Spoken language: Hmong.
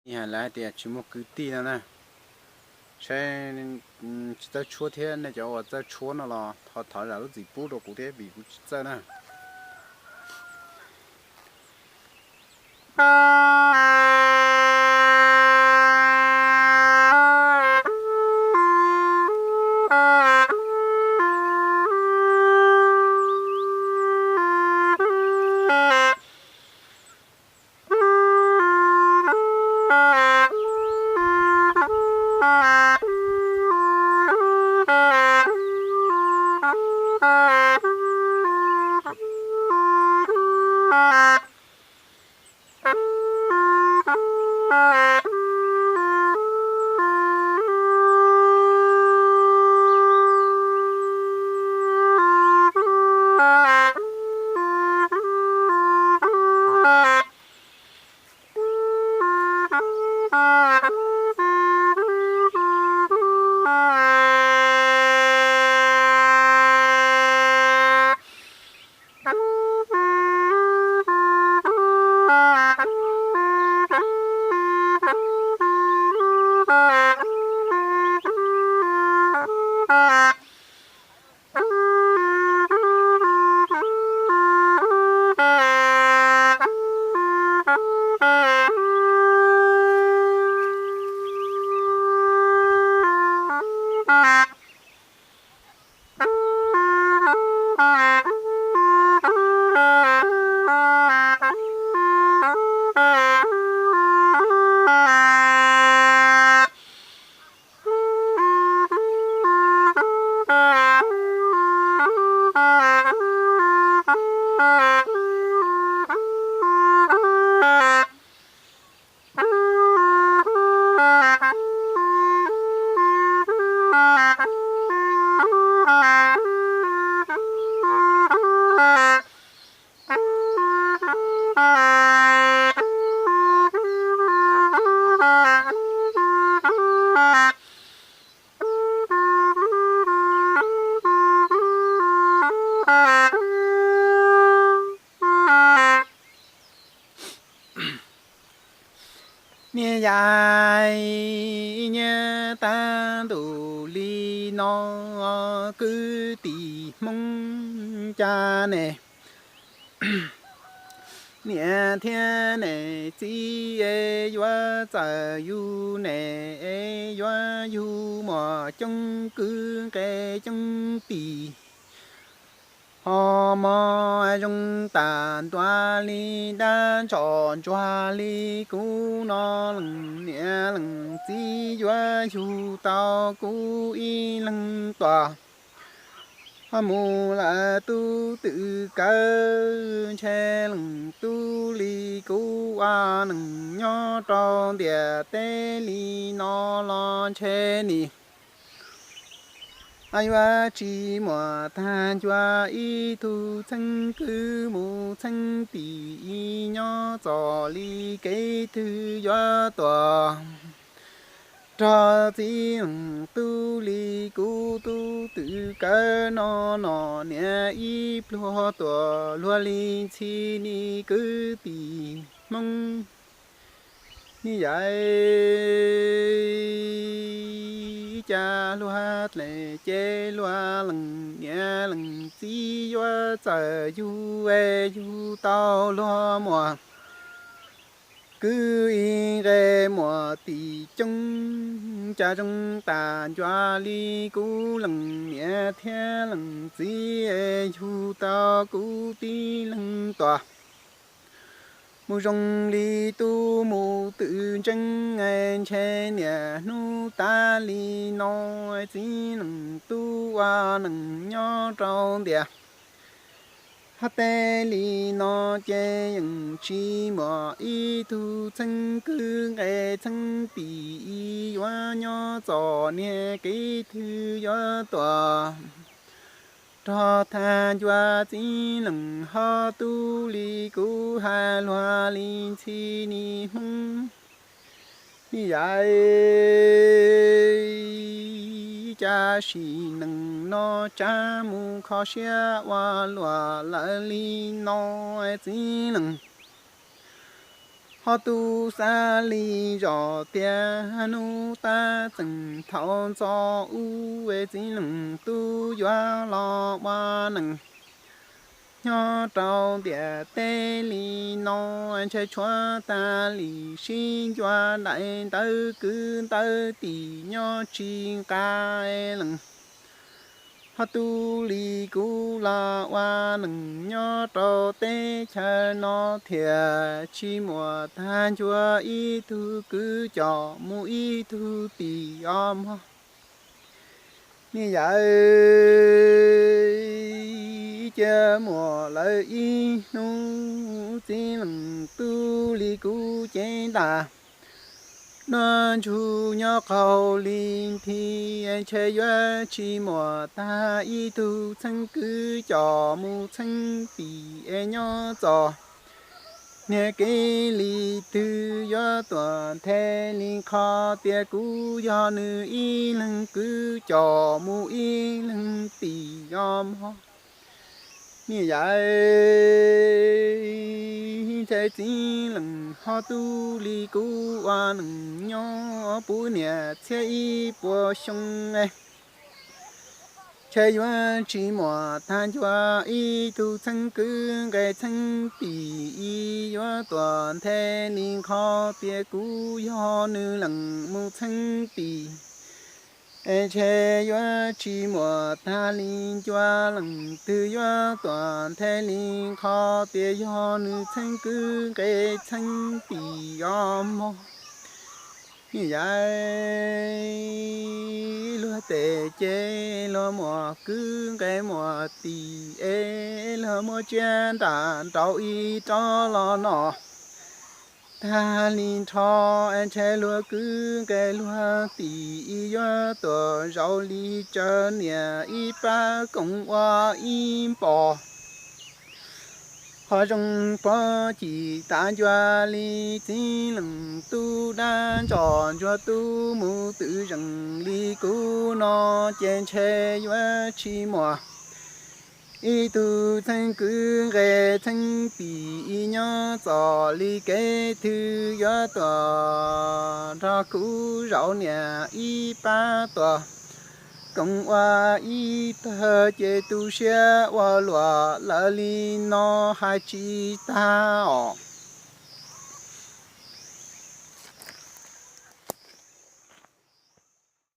Hais lawv hais tias tsis muaj kwv tij no na. Saib, tsis txawj tshuab thiab, nej cov uas txawj tshuab no los thov zam lub txim pub rau kuv thiab vim kuv tsis txawj na. Niam yais, nyiaj tag ntuj li no, kwv tij Hmoob cas ne, niam thiab ne txiv es yuav txawj yug ne, es yuav yug muaj coob kwv nqe coob tis, ho mov zoo tas ntua li dab ntso ntsuag li kuv no leej niam leej txiv yuav yug tau kuv ib leeg tuaj. Ho mus lawm tub twm kawg, ntshe leej tub li kuv ua neej nyob rau ntiaj teb li no los ntshe nim yuav tsis muaj tag ncua ib tug txheeb kwv mus txheeb tij ib nyob txom li kev twg yuav tuaj rog txiv leej tub li kuv tub twm kawg no, no niam ib pluag tuaj luag li ntxhi ni kwv tij Hmoob. Niam yais, cas luag dlej ces luag leej niam leej txiv yuav txawj yug es yug tau luag muaj kwv ib nqe muaj tij coob, cas zoo tas ncua li kuv leej niam thiab leej txiv es yug tau kuv tib leeg tuaj. Mus zoo li tub mus twm ntseeg, ntshe niaj hnub tas li no txiv leej tub ua neej nyob rau ntiaj teb li no ces yeej tsis muaj ib tug txheeb kwv nqe txheeb tij yuav nyob txom niag kev twg yuav tuaj rog tag ncua txiv leej ho tub li kuv hais luag li ntxhi ni Hmoob. Niam yais, cas sim neej no tsav mus kho siab ua luaj lawm li no txiv leej Ho tub xav li zos tias hnub tab txeem thaum ntxov ub es txiv leej tub yuav los ua neej nyob rau ntiaj teb li no, ntshai tshuav tag li sib ncua daim ntawv kwv ntawv tij nyob tsis nqa leej. Ho tub li kuv los ua neej nyob rau teb chaws no thiaj tsis muaj tag ncua ib tug kwv coj mus ib tug tij os mog. Niam yawm, cia muaj lawm ib hnub txiv leej tub li kuv cev ntaj nuj ntsug nyob qaug li nthi, ntshai yuav tsis muaj tag ib tug txheeb kwv coj mus txheeb tij es nyob txog niag kev li twg yuav tuaj nthe li qhov tias kuv yog nws ib leeg kwv coj mus ib leeg tij os mog. Niam yawm, ntshai txiv leej ho tub li kuv ua neej nyob puv niam txhiab ib puas xyoo, ntshai yuav tsis muaj tag ncua ib tug txheeb kwv nqe txheeb tij yuav tuaj nthe li qhov tias kuv yog nws leej mus txheeb tij. Ntshai yuav tsis muaj tag li ncua leej twg yuav tuaj nthe li qhov tias yog nws txheeb kwv nqe txheeb tij os mog. Niam yawm, luag tej ces luag muaj kwv nqe muaj tij es luag muab tsiaj nram nraud ib rov los noj tag li nrho. Ntshai luag kwv nqe luag tij yuav tuaj zaum li tsawv niam ib pab koom ua ib npos. Ho zoo puag cim tav ncua li txiv leej tub dab ntsoj ntsuag tub mus twm zeej li kuv no, ces ntshai yuav tsis muaj ib tug txheeb kwv nqe txheeb tij nyob txog li kev twg yuav tuaj nrog kuv zaum niam ib pab tuaj koom ua ib pawg, ces tu siab ua luaj lawm li no hais tsis tag os.